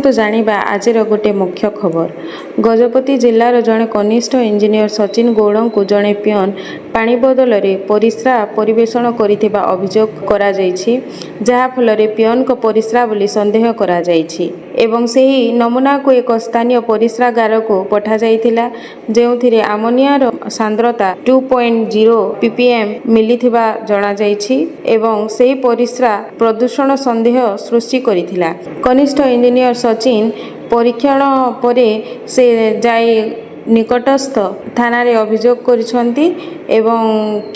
ଆସନ୍ତୁ ଜାଣିବା ଆଜିର ଗୋଟେ ମୁଖ୍ୟ ଖବର। ଗଜପତି ଜିଲ୍ଲାର ଜଣେ କନିଷ୍ଠ ଇଞ୍ଜିନିୟର ସଚିନ ଗୌଡ଼ଙ୍କୁ ଜଣେ ପିଅନ ପାଣି ବଦଳରେ ପରିସ୍ରା ପରିବେଷଣ କରିଥିବା ଅଭିଯୋଗ କରାଯାଇଛି, ଯାହାଫଳରେ ପିଅନଙ୍କ ପରିସ୍ରା ବୋଲି ସନ୍ଦେହ କରାଯାଇଛି ଏବଂ ସେହି ନମୁନାକୁ ଏକ ସ୍ଥାନୀୟ ପରିସ୍ରାଗାରକୁ ପଠାଯାଇଥିଲା, ଯେଉଁଥିରେ ଆମୋନିଆର ସାନ୍ଦ୍ରତା 2.0 ପିପିଏମ୍ ମିଳିଥିବା ଜଣାଯାଇଛି ଏବଂ ସେହି ପରିସ୍ରା ପ୍ରଦୂଷଣ ସନ୍ଦେହ ସୃଷ୍ଟି କରିଥିଲା। କନିଷ୍ଠ ଇଞ୍ଜିନିୟର ସଚିନ ପରୀକ୍ଷଣ ପରେ ସେ ଯାଇ ନିକଟସ୍ଥ ଥାନାରେ ଅଭିଯୋଗ କରିଛନ୍ତି ଏବଂ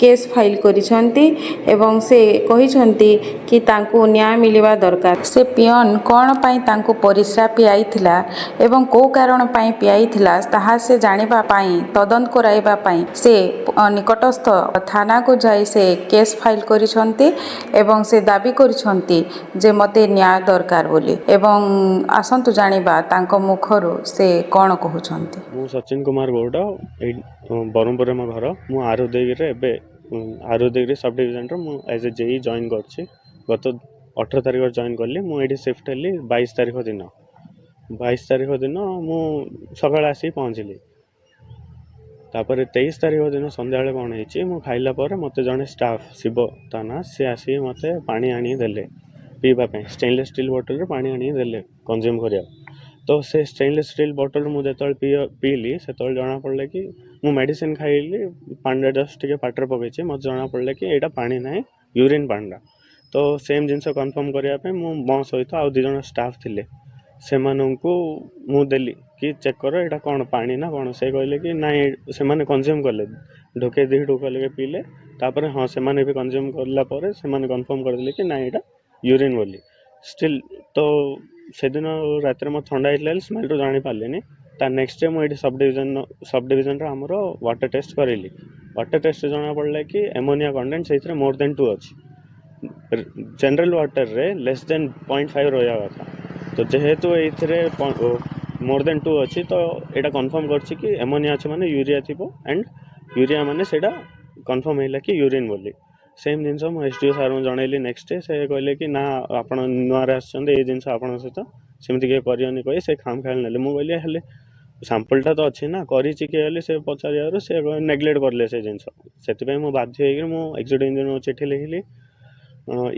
କେସ୍ ଫାଇଲ୍ କରିଛନ୍ତି ଏବଂ ସେ କହିଛନ୍ତି କି ତାଙ୍କୁ ନ୍ୟାୟ ମିଳିବା ଦରକାର। ସେ ପିଅନ କ'ଣ ପାଇଁ ତାଙ୍କୁ ପରିସ୍ରା ପିଆଇଥିଲା ଏବଂ କେଉଁ କାରଣ ପାଇଁ ପିଆଇଥିଲା, ତାହା ସେ ଜାଣିବା ପାଇଁ, ତଦନ୍ତ କରାଇବା ପାଇଁ ସେ ନିକଟସ୍ଥ ଥାନାକୁ ଯାଇ ସେ କେସ୍ ଫାଇଲ୍ କରିଛନ୍ତି ଏବଂ ସେ ଦାବି କରିଛନ୍ତି ଯେ ମୋତେ ନ୍ୟାୟ ଦରକାର ବୋଲି। ଏବଂ ଆସନ୍ତୁ ଜାଣିବା ତାଙ୍କ ମୁଖରୁ ସେ କ'ଣ କହୁଛନ୍ତି। ମୁଁ ସଚିନ କୁମାର ଗୌଡ଼, ଏଇ ବ୍ରହ୍ମପୁରରେ ମୋ ଘର। ମୁଁ ଆର୍ ଉଦୟଗିରିରେ ଏବେ, ଆର୍ ଉଦୟଗିରି ସବ୍ ଡିଭିଜନର ମୁଁ ଏଜ୍ ଏ ଜେଇ ଜଏନ୍ କରିଛି। ଗତ 18 ତାରିଖରେ ଜଏନ୍ କଲି। ମୁଁ ଏଇଠି ସିଫ୍ଟ ହେଲି 22 ତାରିଖ ଦିନ। 22 ତାରିଖ ଦିନ ମୁଁ ସକାଳେ ଆସିକି ପହଞ୍ଚିଲି। ତାପରେ 23 ତାରିଖ ଦିନ ସନ୍ଧ୍ୟାବେଳେ କ'ଣ ହେଇଛି, ମୁଁ ଖାଇଲା ପରେ ମୋତେ ଜଣେ ଷ୍ଟାଫ୍, ଶିବ ତା ନାଁ, ସେ ଆସିକି ମୋତେ ପାଣି ଆଣିକି ଦେଲେ ପିଇବା ପାଇଁ। ଷ୍ଟେନଲେସ୍ ଷ୍ଟିଲ୍ ବୋଟଲରେ ପାଣି ଆଣିକି ଦେଲେ କନଜ୍ୟୁମ୍ କରିବାକୁ। ତ ସେ ଷ୍ଟେନଲେସ୍ ଷ୍ଟିଲ୍ ବୋଟଲ ମୁଁ ଯେତେବେଳେ ପିଇଲି, ସେତେବେଳେ ଜଣାପଡ଼ିଲା କି ମୁଁ ମେଡ଼ିସିନ ଖାଇଲି, ପାଣିଟା ଜଷ୍ଟ ଟିକେ ପାଟିରେ ପକେଇଛି, ମୋତେ ଜଣାପଡ଼ିଲା କି ଏଇଟା ପାଣି ନାହିଁ, ୟୁରିନ୍ ପାଣିଟା। ତ ସେମ୍ ଜିନିଷ କନଫର୍ମ କରିବା ପାଇଁ ମୁଁ ମୋ ସହିତ ଆଉ ଦୁଇ ଜଣ ଷ୍ଟାଫ୍ ଥିଲେ, ସେମାନଙ୍କୁ ମୁଁ ଦେଲି କି ଚେକ୍ କର, ଏଇଟା କ'ଣ ପାଣି ନା କ'ଣ? ସେ କହିଲେ କି ନାଇଁ। ସେମାନେ କନଜ୍ୟୁମ୍ କଲେ, ଢୋକେ ଦୁଇ ଢୋକ ଲେଖେ ପିଇଲେ। ତାପରେ ହଁ, ସେମାନେ ବି କନଜ୍ୟୁମ୍ କଲା ପରେ ସେମାନେ କନଫର୍ମ କରିଦେଲେ କି ନାଇଁ, ଏଇଟା ୟୁରିନ୍ ବୋଲି। ଷ୍ଟିଲ୍ ତ ସେଦିନ ରାତିରେ ମୋତେ ଥଣ୍ଡା ହେଇଥିଲା ବୋଲି ସ୍ମେଲ୍ରୁ ଜାଣିପାରିଲିନି। ତା ନେକ୍ସଟ ଡେ ମୁଁ ଏଇଠି ସବ୍ ଡିଭିଜନର ଆମର ୱାଟର୍ ଟେଷ୍ଟ କରାଇଲି। ୱାଟର୍ ଟେଷ୍ଟ ଜଣାପଡ଼ିଲା କି ଏମୋନିଆ କଣ୍ଟେଣ୍ଟ ସେଇଥିରେ ମୋର୍ ଦେନ୍ 2 ଅଛି। ଜେନେରାଲ୍ ୱାଟର୍ରେ ଲେସ୍ ଦେନ୍ 0.5 ରହିବା କଥା। ତ ଯେହେତୁ ଏଇଥିରେ ମୋର୍ ଦେନ୍ 2 ଅଛି, ତ ଏଇଟା କନଫର୍ମ କରିଛି କି ଏମୋନିଆ ଅଛି ମାନେ ୟୁରିଆ ଥିବ, ଆଣ୍ଡ ୟୁରିଆ ମାନେ ସେଇଟା କନଫର୍ମ ହେଲା କି ୟୁରିନ୍ ବୋଲି। ସେମ୍ ଜିନିଷ ମୁଁ ଏସ୍ ଡି ଓ ସାର୍ଙ୍କୁ ଜଣେଇଲି ନେକ୍ସଟ ଡେ। ସେ କହିଲେ କି ନା, ଆପଣ ନୂଆରେ ଆସିଛନ୍ତି, ଏଇ ଜିନିଷ ଆପଣଙ୍କ ସହିତ ସେମିତି କିଏ କରିବନି କହି ସେ ଖାମ ଖିଆଲ ନେଲେ। ମୁଁ କହିଲି ହେଲେ ସାମ୍ପଲ୍ଟା ତ ଅଛି ନା, କରିଛି କିଏ ବୋଲି ସେ ପଚାରିବାରୁ ସେ ନେଗ୍ଲେକ୍ଟ କରିଲେ ସେ ଜିନିଷ। ସେଥିପାଇଁ ମୁଁ ବାଧ୍ୟ ହେଇକି ମୁଁ ଏକ୍ଜିକ୍ୟୁଟିଭ୍ ଇଞ୍ଜିନିୟରଙ୍କୁ ଚିଠି ଲେଖିଲି,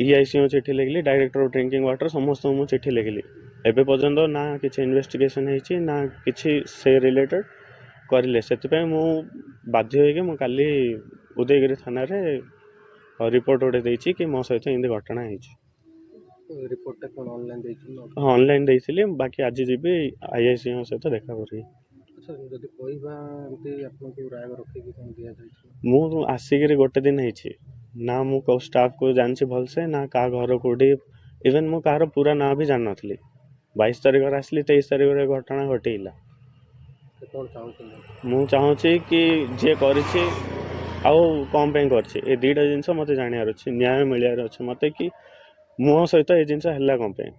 ଇଆଇସିଙ୍କୁ ଚିଠି ଲେଖିଲି, ଡାଇରେକ୍ଟର ଅଫ୍ ଡ୍ରିଙ୍କିଂ ୱାଟର୍, ସମସ୍ତଙ୍କୁ ମୁଁ ଚିଠି ଲେଖିଲି। ଏବେ ପର୍ଯ୍ୟନ୍ତ ନା କିଛି ଇନଭେଷ୍ଟିଗେସନ୍ ହେଇଛି, ନା କିଛି ସେ ରିଲେଟେଡ଼୍ କରିଲେ। ସେଥିପାଇଁ ମୁଁ ବାଧ୍ୟ ହେଇକି ମୁଁ କାଲି ଉଦୟଗିରି ଥାନାରେ ରିପୋର୍ଟ ଗୋଟେ ଦେଇଛି କି ମୋ ସହିତ ଏମିତି ଘଟଣା ହେଇଛି। ରିପୋର୍ଟଟା କ'ଣ ଅନଲାଇନ୍ ଦେଇଛନ୍ତି ନା? ହଁ, ଅନଲାଇନ୍ ଦେଇଥିଲି। ବାକି ଆଜି ଯିବି, ଆଇଆଇସିଙ୍କ ସହିତ ଦେଖା କରିବି। ଆଚ୍ଛା, ଯଦି କହିବା ଏମିତି ଆପଣଙ୍କୁ ରାଗ ରଖିକି କ'ଣ ଦିଆଯାଇଛି? ମୁଁ ଆସିକିରି ଗୋଟେ ଦିନ ହେଇଛି। ନା ମୁଁ କେଉଁ ଷ୍ଟାଫ୍କୁ ଜାଣିଛି ଭଲସେ, ନା କାହା ଘର କେଉଁଠି। ଇଭେନ୍ ମୁଁ କାହାର ପୁରା ନାଁ ବି ଜାଣିନଥିଲି। 22 ତାରିଖରେ ଆସିଲି, 23 ତାରିଖରେ ଘଟଣା ଘଟିଲା। କ'ଣ ଚାହୁଁଛନ୍ତି? ମୁଁ ଚାହୁଁଛି କି ଯିଏ କରିଛି ଆଉ କ'ଣ ପାଇଁ କରିଛି, ଏ ଦୁଇଟା ଜିନିଷ ମୋତେ ଜାଣିବାର ଅଛି। ନ୍ୟାୟ ମିଳିବାର ଅଛି ମୋତେ କି ମୋ ସହିତ ଏ ଜିନିଷ ହେଲା କ'ଣ ପାଇଁ।